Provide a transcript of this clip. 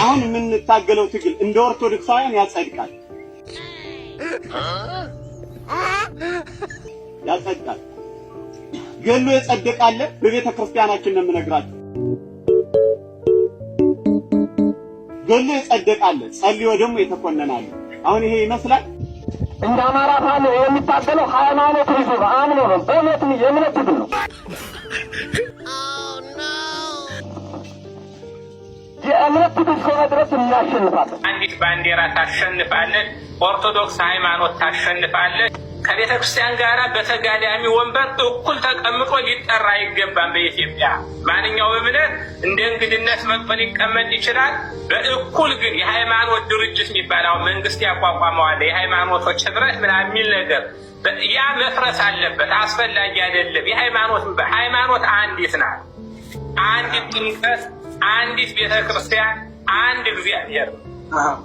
አሁን የምንታገለው ትግል እንደ ኦርቶዶክሳውያን ያጸድቃል፣ ያጸድቃል። ገሎ የጸደቃለ በቤተ ክርስቲያናችን ነው የምነግራችሁ። ገሎ የጸደቃለ ጸልዮ ደግሞ የተኮነናለ። አሁን ይሄ ይመስላል። እንደ አማራ ፋኖ የሚታገለው ሃይማኖት ይዞ አምኖ ነው። በእምነት የእምነት ትግል ነው። የእምነት ትግል እስከሆነ ድረስ እናሸንፋለን። አንዲት ባንዲራ ታሸንፋለች። ኦርቶዶክስ ሃይማኖት ታሸንፋለች። ከቤተ ክርስቲያን ጋር በተጋዳሚ ወንበር እኩል ተቀምጦ ሊጠራ አይገባም። በኢትዮጵያ ማንኛውም እምነት እንደ እንግድነት መጥቶ ሊቀመጥ ይችላል። በእኩል ግን የሃይማኖት ድርጅት የሚባለው መንግስት ያቋቋመዋል የሃይማኖቶች ህብረት ምናምን የሚል ነገር ያ መፍረስ አለበት። አስፈላጊ አይደለም። የሃይማኖት ሃይማኖት አንዲት ናት። አንዲት ጥምቀት፣ አንዲት ቤተ ክርስቲያን፣ አንድ እግዚአብሔር ነው።